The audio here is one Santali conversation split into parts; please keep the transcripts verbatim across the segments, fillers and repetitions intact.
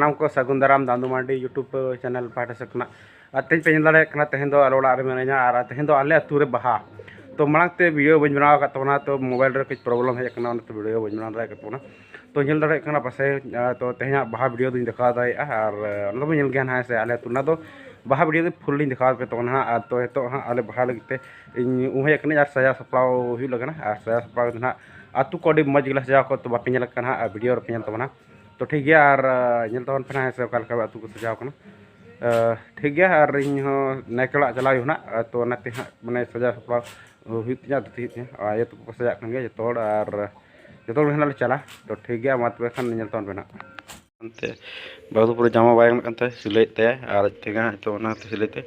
ᱥᱟᱱᱟᱢ ᱠᱚ ᱥᱟᱹᱜᱩᱱ ᱫᱟᱨᱟᱢ ᱫᱟᱱᱫᱩ ᱢᱟᱨᱰᱤ YouTube channel ᱯᱟᱦᱴᱟ ᱥᱮᱫ ᱠᱷᱚᱱᱟᱜ᱾ ᱟᱨ ᱛᱮᱦᱮᱧ ᱯᱮ ᱧᱮᱞ ᱫᱟᱲᱮᱭᱟᱜ ᱠᱟᱱᱟ, ᱛᱮᱦᱮᱧ ᱫᱚ ᱟᱞᱮ ᱚᱲᱟᱜ ᱨᱮ ᱢᱮᱱᱟᱹᱧᱟ ᱟᱨ ᱛᱮᱦᱮᱧ ᱫᱚ ᱟᱞᱮ ᱟᱹᱛᱩ ᱨᱮ ᱵᱟᱦᱟ᱾ ᱛᱚ ᱢᱟᱲᱟᱝ ᱛᱮ video ᱵᱟᱹᱧ ᱵᱮᱱᱟᱣ ᱟᱠᱟᱫ ᱛᱟᱵᱚᱱᱟ, ᱛᱚ mobile ᱨᱮ ᱠᱟᱹᱡ problem ᱦᱮᱡ ᱟᱠᱟᱱᱟ, ᱚᱱᱟᱛᱮ video ᱵᱟᱹᱧ ᱵᱮᱱᱟᱣ ᱫᱟᱲᱮ ᱟᱠᱟᱫ ᱛᱟᱵᱚᱱᱟ᱾ ᱛᱚ ᱧᱮᱞ ᱫᱟᱲᱮᱭᱟᱜ ᱠᱟᱱᱟ ᱯᱟᱥᱮ, ᱟᱨ ᱛᱚ ᱛᱮᱦᱮᱧᱟᱜ ᱵᱟᱦᱟ video ᱫᱚᱧ ᱫᱮᱠᱷᱟᱣ ᱫᱟᱲᱮᱭᱟᱜᱼᱟ, ᱟᱨ ᱚᱱᱟ ᱫᱚᱵᱚᱱ ᱧᱮᱞ ᱜᱮᱭᱟ ᱱᱟᱦᱟᱜ, ᱥᱮ ᱟᱞᱮ ᱟᱹᱛᱩ ᱨᱮᱱᱟᱜ ᱫᱚ ᱵᱟᱦᱟ video ᱫᱚ full ᱞᱤᱧ ᱫᱮᱠᱷᱟᱣ ᱟᱯᱮ ᱛᱟᱵᱚᱱᱟ ᱦᱟᱸᱜ᱾ ᱟᱨ ᱛᱚ ᱱᱤᱛᱚᱜ ᱦᱟᱸᱜ ᱟᱞᱮ ᱵᱟᱦᱟ ᱞᱟᱹᱜᱤᱫ ᱛᱮ ᱤᱧ ᱩᱢ ᱦᱮᱡ ᱟᱠᱟᱱᱟᱹᱧ ᱟᱨ ᱥᱟᱡᱟᱣ ᱥᱟᱯᱲᱟᱣ ᱦᱩᱭᱩᱜ ᱞᱟᱹᱜᱤᱫ ᱠᱟᱱᱟ᱾ ᱟᱨ ᱥᱟᱡᱟᱣ ᱥᱟᱯᱲᱟᱣ ᱠᱟᱛᱮ ᱱᱟᱦᱟᱜ ᱟᱹᱛᱩ ᱠᱚ ᱟᱹᱰᱤ ᱢᱚᱡᱽ ᱜᱮᱞᱮ ᱥᱟᱡᱟᱣ ᱠᱚᱣᱟ, ᱛᱚ ᱵᱟᱯᱮ ᱧᱮᱞ ᱠᱟᱱᱟ ᱦᱟᱸᱜ, video ᱨᱮᱯᱮ ᱧᱮᱞ ᱛᱟᱵᱚᱱᱟ᱾ ᱛᱚ ᱴᱷᱤᱠ ᱜᱮᱭᱟ, ᱟᱨ, ᱟᱸ, ᱧᱮᱞ ᱛᱟᱵᱚᱱ ᱯᱮ ᱱᱟᱦᱟᱜ ᱦᱮᱸ ᱥᱮ ᱚᱠᱟ ᱞᱮᱠᱟ ᱟᱹᱛᱩ ᱠᱚ ᱥᱟᱡᱟᱣ ᱠᱟᱱᱟ᱾ ᱟᱸ, ᱴᱷᱤᱠ ᱜᱮᱭᱟ, ᱟᱨ ᱤᱧ ᱦᱚᱸ ᱱᱟᱭᱠᱮ ᱚᱲᱟᱜ ᱪᱟᱞᱟᱣ ᱦᱩᱭᱩᱜᱼᱟ ᱱᱟᱦᱟᱜ, ᱟᱨ ᱛᱚ ᱚᱱᱟᱛᱮ ᱦᱟᱸᱜ ᱢᱟᱱᱮ ᱥᱟᱡᱟᱣ ᱥᱟᱯᱲᱟᱣ ᱦᱩᱭᱩᱜ ᱛᱤᱧᱟ, ᱫᱷᱩᱛᱤ ᱦᱩᱭᱩᱜ ᱛᱤᱧᱟ᱾ ᱟᱨ ᱟᱭᱳ ᱛᱟᱠᱚ ᱠᱚ ᱥᱟᱡᱟᱜ ᱠᱟᱱ ᱜᱮᱭᱟ ᱡᱚᱛᱚ ᱦᱚᱲ, ᱟᱨ ᱡᱚᱛᱚ ᱦᱚᱲ ᱜᱮ ᱱᱟᱦᱟᱜ ᱞᱮ ᱪᱟᱞᱟᱜᱼᱟ᱾ ᱛᱚ ᱴᱷᱤᱠ ᱜᱮᱭᱟ, ᱢᱟ ᱛᱚᱵᱮ ᱠᱷᱟᱱ ᱧᱮᱞ ᱛᱟᱵᱚᱱ ᱯᱮ ᱱᱟᱦᱟᱜ᱾ ᱚᱱᱛᱮ ᱵᱟᱹᱦᱩ ᱫᱚ ᱯᱩᱨᱟᱹ ᱡᱟᱢᱟ ᱵᱟᱭ ᱜᱟᱱᱚᱜ ᱠᱟᱱ ᱛᱟᱭᱟ, ᱥᱤᱞᱟᱹᱭᱮᱫ ᱛᱟᱭᱟ ᱟᱨ ᱟᱡ ᱛᱮᱜᱮ ᱦᱟᱸᱜ ᱱᱤᱛᱚᱜ ᱚᱱᱟ ᱛᱮ ᱥᱤᱞᱟᱹᱭ ᱛᱮ᱾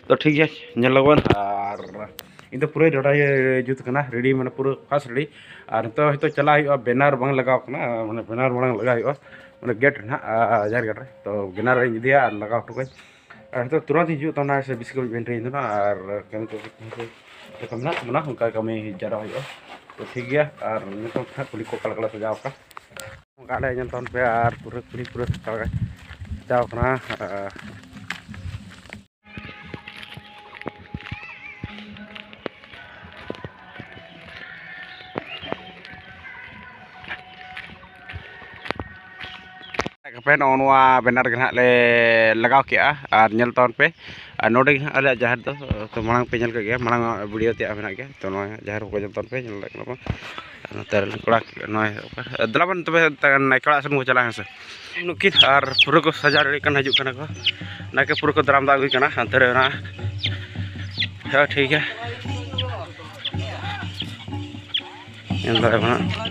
ᱛᱚ ᱴᱷᱤᱠ ᱜᱮᱭᱟ, ᱧᱮᱞ ᱟᱵᱚᱱ᱾ ᱟᱨ ᱤᱧ ᱫᱚ ᱯᱩᱨᱟᱹ ᱰᱚᱰᱟ ᱜᱮ ᱡᱩᱛ ᱠᱟᱱᱟ, ready, ᱢᱟᱱᱮ ᱯᱩᱨᱟᱹ first ready᱾ ᱟᱨ ᱱᱤᱛᱚᱜ ᱦᱚᱭᱛᱳ ᱪᱟᱞᱟᱜ ᱦᱩᱭᱩᱜᱼᱟ, banner ᱵᱟᱝ ᱞᱟᱜᱟᱣ ᱠᱟᱱᱟ, ᱢᱟᱱᱮ banner ᱢᱟᱲᱟᱝ ᱞᱟᱜᱟᱣ ᱦᱩᱭᱩᱜᱼᱟ, ᱢᱟᱱᱮ gate ᱨᱮ ᱱᱟᱦᱟᱜ, ᱟᱨ ᱡᱟᱦᱮᱨ ᱜᱟᱲ ᱨᱮ᱾ ᱛᱚ banner ᱤᱧ ᱤᱫᱤᱭᱟ ᱟᱨ ᱞᱟᱜᱟᱣ ᱦᱚᱴᱚ ᱠᱟᱹᱧ᱾ ᱟᱨ ᱱᱤᱛᱚᱜ ᱛᱩᱨᱟᱹᱛ ᱤᱧ ᱦᱤᱡᱩᱜ ᱛᱟᱵᱚᱱᱟ, ᱥᱮ ᱵᱮᱥᱤ ᱠᱟᱹᱢᱤ ᱵᱟᱹᱧ ᱤᱧ ᱫᱚ ᱱᱟᱦᱟᱜ, ᱟᱨ ᱠᱟᱹᱢᱤ ᱠᱚ ᱪᱮᱫ ᱠᱚ ᱢᱮᱱᱟᱜ ᱛᱟᱵᱚᱱᱟ, ᱚᱱᱠᱟ ᱠᱟᱹᱢᱤ ᱡᱟᱣᱨᱟ ᱦᱩᱭᱩᱜᱼᱟ᱾ ᱛᱚ ᱴᱷᱤᱠ ᱜᱮᱭᱟ, ᱟᱨ ᱱᱤᱛᱚᱜ ᱱᱟᱦᱟᱜ ᱠᱩᱞᱦᱤ ᱠᱚ ᱚᱠᱟ ᱞᱮᱠᱟ ᱞᱮ ᱥᱟᱡᱟᱣ ᱟᱠᱟᱫᱼᱟ᱾ ᱚᱱᱠᱟ ᱞᱮ ᱧᱮᱞ ᱛᱟᱵᱚᱱ ᱯᱮ, ᱟᱨ ᱯᱩᱨᱟᱹ ᱠᱩᱞᱦᱤ ᱯᱩᱨᱟᱹ ᱥᱟᱡᱟᱣ ᱟᱠᱟᱱᱟ᱾ ᱦᱟᱯᱮ ᱱᱚᱜᱼᱚ ᱱᱚᱣᱟ banner ᱜᱮ ᱱᱟᱦᱟᱜ ᱞᱮ ᱞᱟᱜᱟᱣ ᱠᱮᱜᱼᱟ, ᱟᱨ ᱧᱮᱞ ᱛᱟᱵᱚᱱ ᱯᱮ᱾ ᱟᱨ ᱱᱚᱰᱮ ᱜᱮ ᱱᱟᱦᱟᱜ ᱟᱞᱮᱭᱟᱜ ᱡᱟᱦᱮᱨ ᱫᱚ, ᱛᱚ ᱢᱟᱲᱟᱝ ᱯᱮ ᱧᱮᱞ ᱠᱮᱫ ᱜᱮᱭᱟ, ᱢᱟᱲᱟᱝ ᱟᱜ video ᱛᱮᱭᱟᱜ ᱢᱮᱱᱟᱜ ᱜᱮᱭᱟ᱾ ᱛᱚ ᱱᱚᱣᱟ ᱡᱟᱦᱮᱨ ᱠᱚ ᱧᱮᱞ ᱛᱟᱵᱚᱱ ᱯᱮ, ᱧᱮᱞ ᱫᱟᱲᱮᱭᱟᱜ ᱠᱟᱱᱟ ᱯᱮ᱾ ᱟᱨ ᱱᱚᱛᱮ ᱨᱮᱱ ᱠᱚᱲᱟ ᱱᱚᱜᱼᱚᱭ ᱫᱮᱞᱟ ᱵᱚᱱ ᱛᱚᱵᱮ ᱱᱟᱭᱠᱮ ᱚᱲᱟᱜ ᱥᱮᱱ ᱵᱚᱱ ᱪᱟᱞᱟᱜᱼᱟ, ᱦᱮᱸ ᱥᱮ᱾ ᱱᱩᱠᱤᱱ ᱟᱨ ᱯᱩᱨᱟᱹ ᱠᱚ ᱥᱟᱡᱟᱣ ready ᱠᱟᱱᱟ, ᱦᱤᱡᱩᱜ ᱠᱟᱱᱟ ᱠᱚ᱾ ᱱᱟᱭᱠᱮ ᱯᱩᱨᱟᱹ ᱠᱚ ᱫᱟᱨᱟᱢ ᱫᱟᱜ ᱟᱹᱜᱩᱭ ᱠᱟᱱᱟ ᱦᱟᱱᱛᱮ ᱨᱮ ᱱᱟᱦᱟᱜ᱾ ᱦᱮᱸ, ᱴᱷᱤᱠ ᱜᱮᱭᱟ᱾ ᱧᱮᱞ ᱫᱟᱲᱮᱭᱟᱜ ᱠᱟᱱᱟ᱾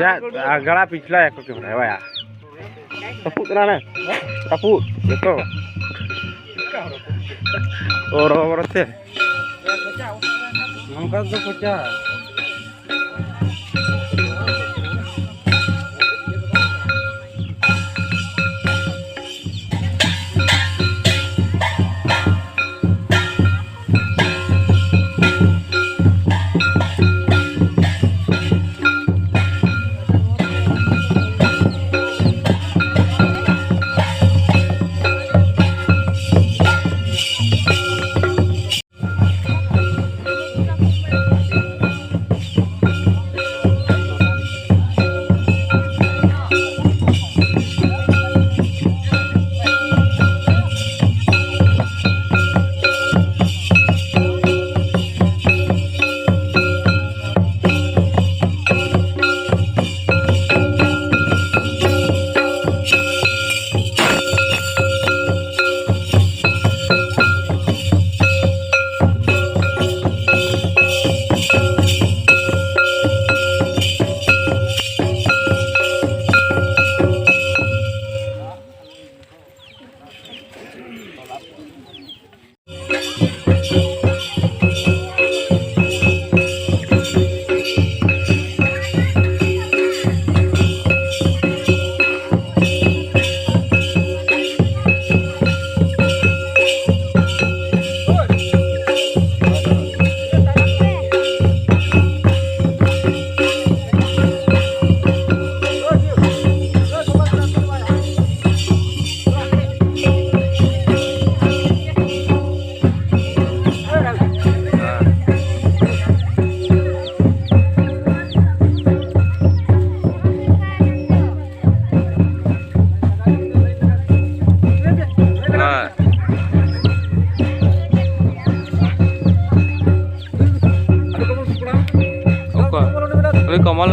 ᱭᱟ, ᱟᱜᱽᱲᱟ ᱯᱤᱪᱷᱞᱟ ᱭᱟᱠᱚ ᱠᱮᱢᱨᱟ, ᱵᱟᱭᱟ᱾ ᱨᱟᱹᱯᱩᱫ ᱠᱟᱱᱟ ᱱᱮ᱾ ᱨᱟᱹᱯᱩᱫ, ᱡᱚᱛᱚ᱾ ᱚ, ᱨᱚᱵᱚᱨ ᱛᱮ᱾ ᱱᱚᱝᱠᱟ ᱫᱚ ᱯᱚᱪᱟ᱾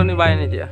ᱩᱱᱤ ᱵᱟᱭ ᱮᱱᱮᱡᱮᱜᱼᱟ᱾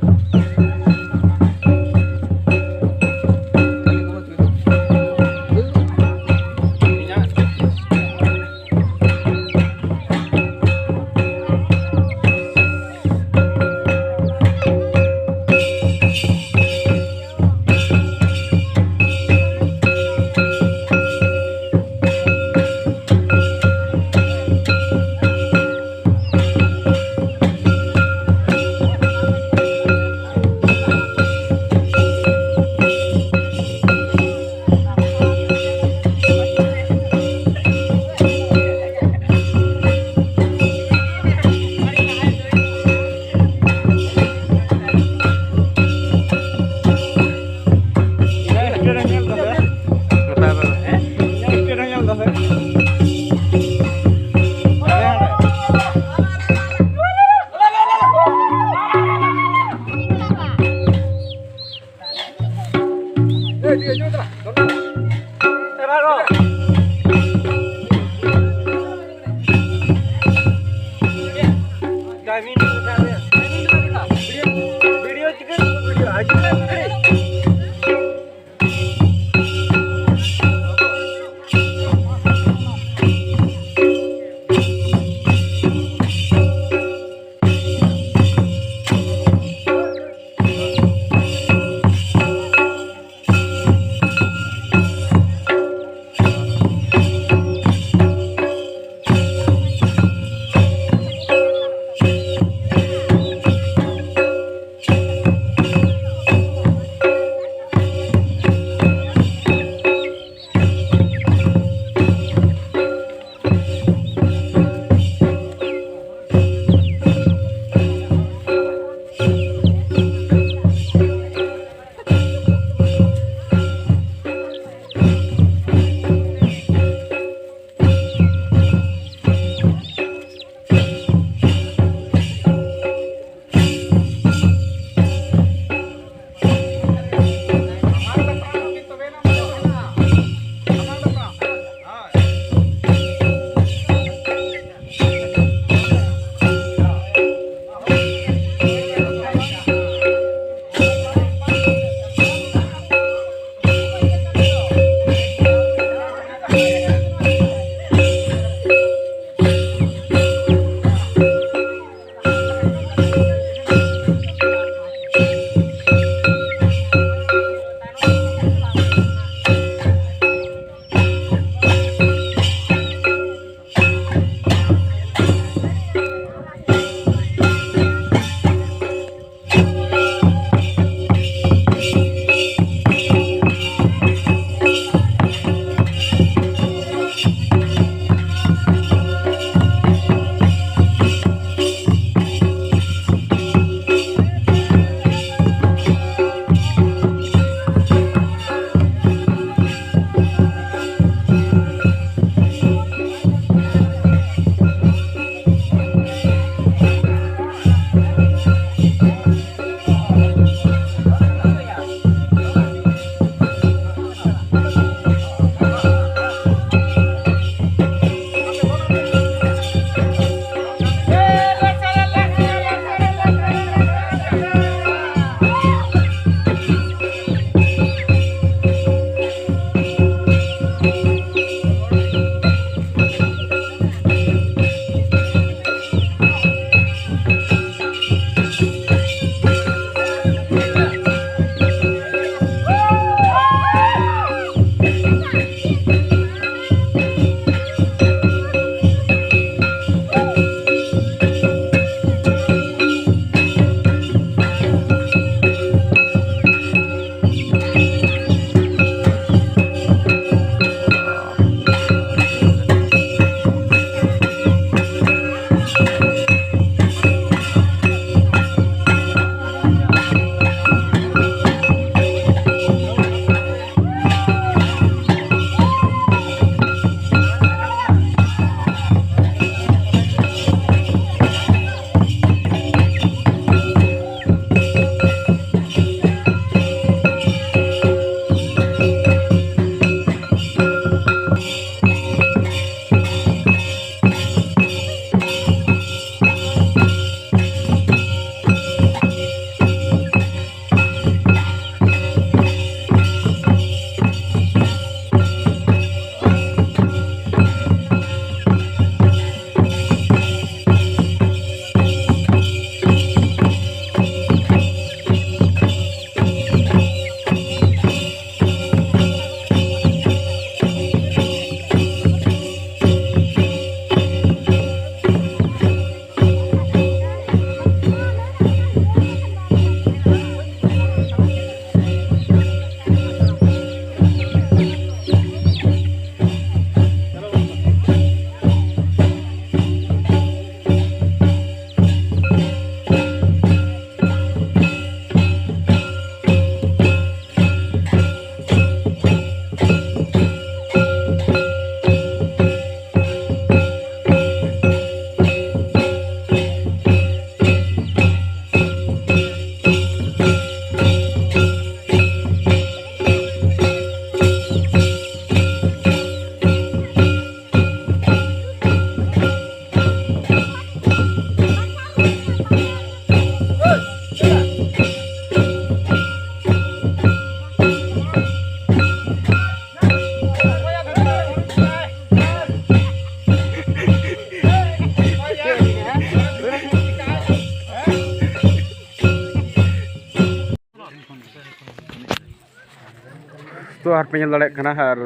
ᱟᱨ ᱯᱮ ᱧᱮᱞ ᱫᱟᱲᱮᱭᱟᱜ ᱠᱟᱱᱟ, ᱟᱨ